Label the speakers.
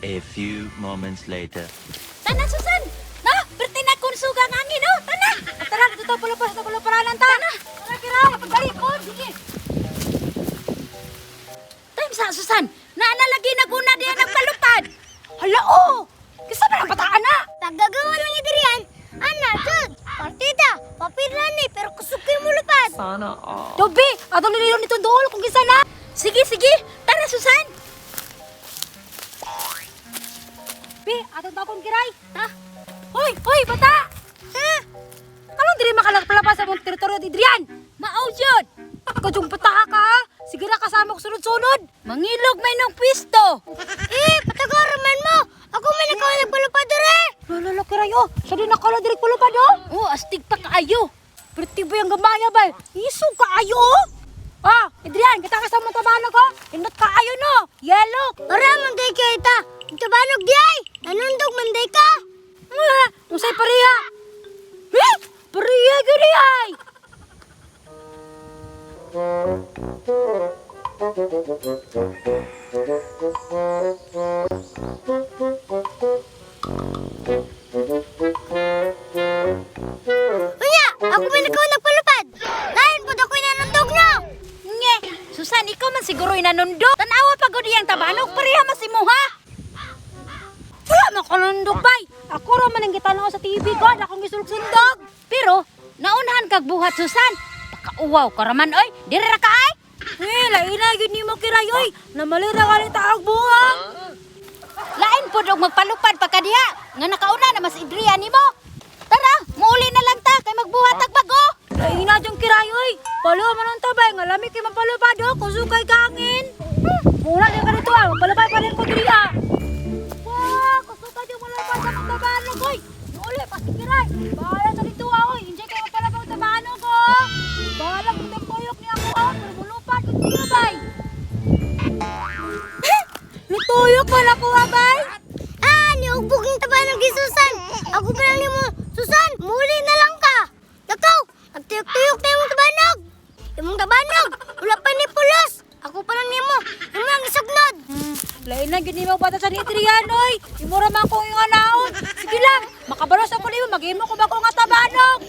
Speaker 1: A few moments later.
Speaker 2: Tana, Susan! No, perti na konsuga ang hangin, no? Tana!
Speaker 3: Tara, dito palupad sa paluparanan ta. Tara, tara Kiray, pagbalikod. Sige.
Speaker 2: Time sa, Susan! Naana lagi naguna diya nagpalupad!
Speaker 3: Hala oh! Kisa ba ang bataan na?
Speaker 4: Paggagawa lang idirian, ana, jud, partida, papirla ni, pero kusog kayo mulupad.
Speaker 3: Dobi, atong nililon nitong duol kung kisa na.
Speaker 2: Sige, sige! Tara, Susan!
Speaker 3: Bi, atong takon Kiray. Ta. Hoy, hoy, bata!
Speaker 4: Ha?
Speaker 3: Anong diri makalagpalabas sa mong teritoryo di Adrian?
Speaker 2: Mao yun!
Speaker 3: Kadyong bata ka ha? Sige na kasama ko sunod-sunod.
Speaker 2: Mangilog may nung pwisto!
Speaker 4: Eh, patagoro man mo! Ako man ikaw ang nagpalupad dere!
Speaker 3: Lolo, Kiray, oh. Siya din nakala diri palupad, oh.
Speaker 2: Oh, astig pa kaayo!
Speaker 3: Pretty ba yung gamaya ba? Iso kaayo, oh. Ah, Adrian, kita ka sa mong tabanog, oh. Indot kaayo, no? Yellow.
Speaker 4: Ora man day kay ta! Ang tabanog di ay! Nanundog man day ka!
Speaker 3: Ah, unsay pareha? Eh, pareha gani ay.
Speaker 4: Unya, ako man ikaw ang nagpalupad! Lain po ako'y nanundog no!
Speaker 2: Nge! Susan, ikaw man siguro inanundo. Tanawa pa gud iyang tabanog, pareha mas imuha.
Speaker 3: Wala man kanundog bay. Ako ra man ang gitanaw sa TV god, akong gisulog-sundog.
Speaker 2: Pero, naunhan kag buhat, Susan. Pakauwaw ka raman, oy. Diri ra ka ay.
Speaker 3: Eh, lain na gyud nimo Kiray oy. Namalira ka ni taog buha.
Speaker 2: Lain pod og magpalupad pa ka diha. Nga nakauna na mas idriya nimo. Tara, muuli na lang ta kay magbuhat tag bago.
Speaker 3: Lain na jung Kiray oy. Palo man ang tabay nga lami kay mapalupad oh, kusog kay kangin. Muna din ka dito ah, mapalupad pa rin ko diri ah. Wah, kusog ka jung malupad sa mong tabanog oy. Uli pa si Kiray. Bahala sa dito ah oy. Enjoy kay mapalupad ang tabanog oh. Bahala kung tuyok niya ako ah, pero mulupad ko diri bay. Nituyok man ako ah, bay.
Speaker 4: Ah, niugbog ng tabanog ni Susan! Ako pa lang nimo, Susan, muli na lang ka! Nakaw, nagtuyok-tuyok na imong tabanog! Imong tabanog, wala pa ni pulos! Ako pa lang nimo, imo ang isugnod!
Speaker 3: Lain na gini mo bata sa ni Adrian oy. Imo ra man ko yung anaon. Sige lang, makabalos ako nimo, maghimo ko ba ko nga tabanog.